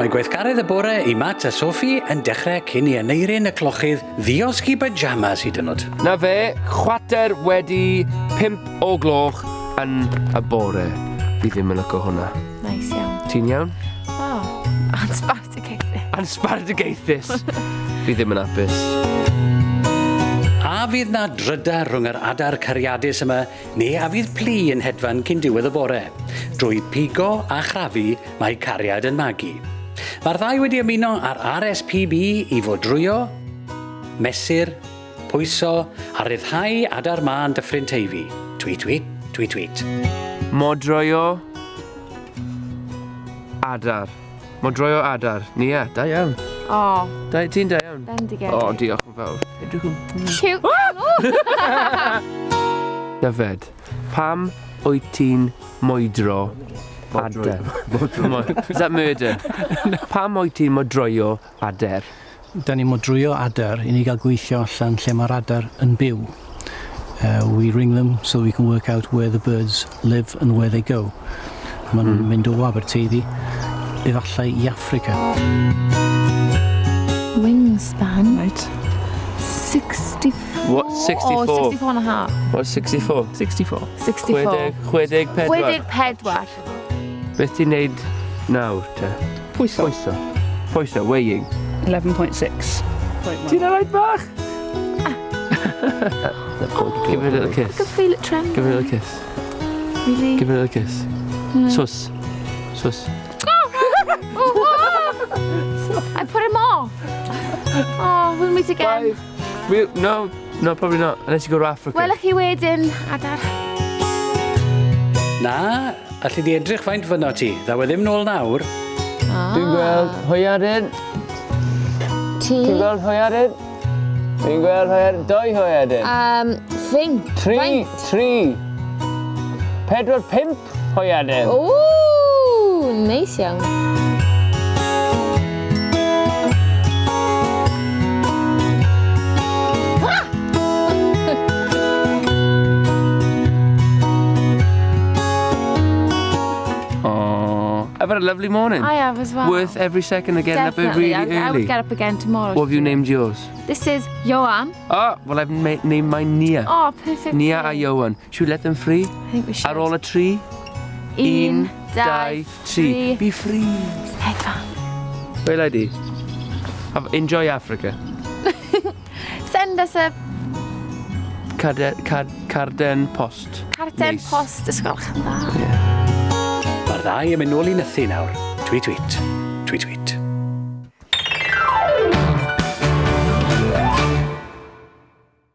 Mae gweithgaredd y bore i Matt a Sophie yn dechrau cyn i Aneirin y clochydd ddiosg i pyjamas hyd yn oed. Na fe, 5:15 o gloch yn y bore. Fi ddim yn licio hwnna. Nice iawn. Ti'n iawn? Oh, ansbartigaethus. Ansbartigaethus. Fi ddim yn hapus. A fydd na drydar rhwng yr adar cariadus yma, neu a fydd plu yn hedfan cyn diwedd y bore? Drwy pigo a chrafu, mae cariad yn magu. Mae'r ddau wedi ymuno ar RSPB i fodrwyo, mesur, pwyso a ryddhau adar mân Dyffryn Teifi. Tweet, tweet, tweet, tweet. Modrwyo adar. Modrwyo adar. Nia, da iawn. O. Da, ti'n da iawn. Bendigedig. O, diolch yn fawr. Edrych yn... Cute. Dyfed, pam wyt ti'n moedro adar? Is that murder? Pam wyt ti'n modrwyo adar? Da ni'n modrwyo adar i ni gael gweithio allan lle mae'r adar yn byw. We ring them so we can work out where the birds live and where they go. Maen nhw'n mynd o Aberteifi, efallai i Affrica. Wingspan. Right. 64. What, 64? Oh, 64 and a half. What, 64? 64. 64. 64. 64. Beth ti'n neud nawr, te? Pwyso. Pwyso. Pwyso, weighing. 11.6. Ti'n alright bach? Give it a little kiss. I can feel it trembling. Give it a little kiss. Really? Give it a little kiss. Sus. Sus. Oh, oh. I put him off. Oh, we'll meet again. Bye. No, no, probably not. Unless you go to Africa. Welwch chi wedyn, adar. Na, alli di edrych faint fyno ti. Ddaw e ddim nôl nawr. Dwi'n gweld hwyaden. Ti. Ti'n gweld hwyaden? Dwi'n gweld hwyaden. Doi hwyaden. Thing. 3, 3. 4, 5 hwyaden. Ooh, neis iawn. I've had a lovely morning. I have as well. Worth every second of getting Definitely. up really early. I would get up again tomorrow. What have you named yours? This is Johan. Oh, well, I've named mine Nia. Oh, perfect. Nia a Johan. Should we let them free? I think we should. Ar ôl y tri? 1, 2, 3. Be free. Hedfan. Well, I do. Enjoy Africa. Send us a... Carden post. Carden post, ysgol. Yeah. Mae'r ddau yn mynd nôl i nythu nawr. Tweet, tweet. Tweet, tweet.